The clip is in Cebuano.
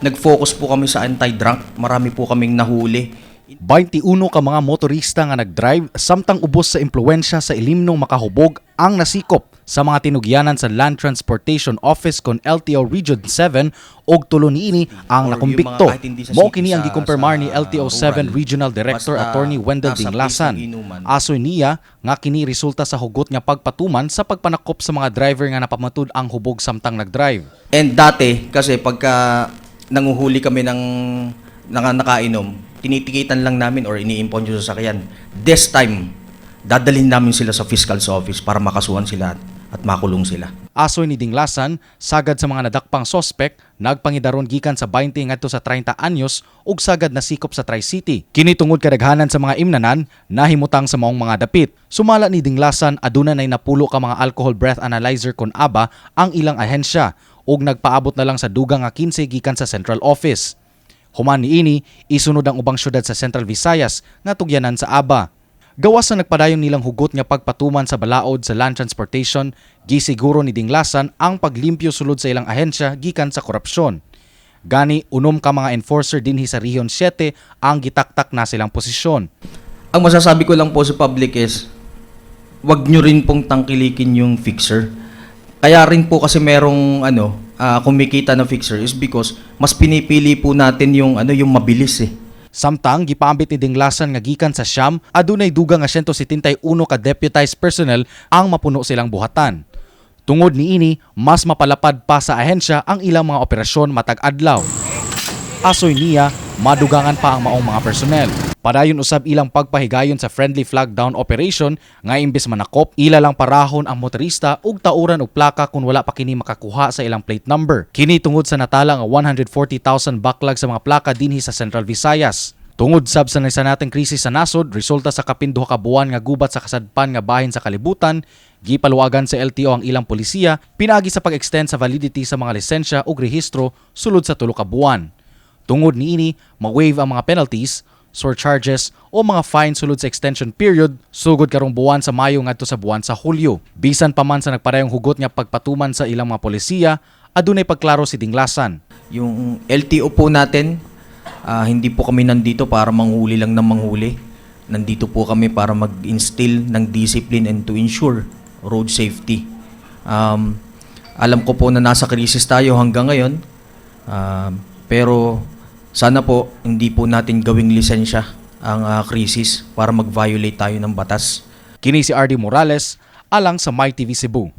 Nag-focus po kami sa anti-drunk. Marami po kaming nahuli. 21 ka mga motorista nga nagdrive samtang ubos sa impluwensya sa ilimnong makahubog ang nasikop sa mga tinugyanan sa Land Transportation Office kon LTO Region 7 og tulo niini ang Or yung nakumbikto. mga kahit hindi sa Mao city, kini ang gikumpirmar ni sa LTO 7 rural. Regional Director Basta Attorney Wendell nasa place Dinglasan. ng inuman. Asoy niya nga kini resulta sa hugot nga pagpatuman sa pagpanakop sa mga driver nga napamatud ang hubog samtang nagdrive. And dati, kasi pagka nanguhuli kami ng nakainom, tinitikitan lang namin or ini-impound yung sasakyan. This time, dadalhin namin sila sa fiscal's office para makasuhan sila at makulong sila. Asoy ni Dinglasan, sagad sa mga nadakpang sospek, nagpangidaron gikan sa 20 ngadto sa 30 anyos ug sagad nasikop sa Tri-City. Kini tungod kadaghanan sa mga imnanan nahimutang sa maong mga dapit. Sumala ni Dinglasan, aduna nay napulo ka mga alcohol breath analyzer kon ABA ang ilang ahensya ug nagpaabot na lang sa dugang nga 15 gikan sa central office. Human niini, isunod ang ubang syudad sa Central Visayas nga tugyanan sa ABA. Gawas sa nagpadayon nilang hugot nga pagpatuman sa balaod sa land transportation, gisiguro ni Dinglasan ang paglimpyo sulod sa ilang ahensya gikan sa korupsyon. Gani 6 ka mga enforcer dinhi sa Region 7 ang gitaktak na silang posisyon. Ang masasabi ko lang po sa public is, wag nyo rin pong tangkilikin yung fixer. Kaya rin po kasi merong kumikita na fixer is because mas pinipili po natin yung mabilis eh. Samtang gipaambit ni Dinglasan nga gikan sa 9, adunay dugang nga 171 ka deputized personnel ang mapuno silang buhatan. Tungod niini, mas mapalapad pa sa ahensya ang ilang mga operasyon matag adlaw. Asoy niya, madugangan pa ang maong mga personnel. Padayon usab ilang pagpahigayon sa friendly flag down operation nga imbes manakop, ila lang parahon ang motorista ug tauran og plaka kung wala pa kini makakuha sa ilang plate number. Kini tungod sa natala nga 140,000 backlog sa mga plaka dinhi sa Central Visayas. Tungod sab sa nating krisis sa nasod, resulta sa kapin 2 ka buwan nga gubat sa kasadpan nga bahin sa kalibutan, gipaluwagan sa LTO ang ilang polisiya pinaagi sa pag-extend sa validity sa mga lisensya ug rehistro sulod sa 3 ka buwan. Tungod niini, ma-waive ang mga penalties, surcharges o mga fine sulod sa extension period sugod karong buwan sa Mayo ngadto sa buwan sa Hulyo. Bisan pa man sa nagparehong hugot nga pagpatuman sa ilang mga polisiya, adunay pagklaro si Dinglasan. Yung LTO po natin, hindi po kami nandito para manghuli lang ng manghuli. Nandito po kami para mag-instill ng discipline and to ensure road safety. Alam ko po na nasa krisis tayo hanggang ngayon, pero sana po hindi po natin gawing lisensya ang krisis para mag-violate tayo ng batas. Kini si RD Morales alang sa MyTV Cebu.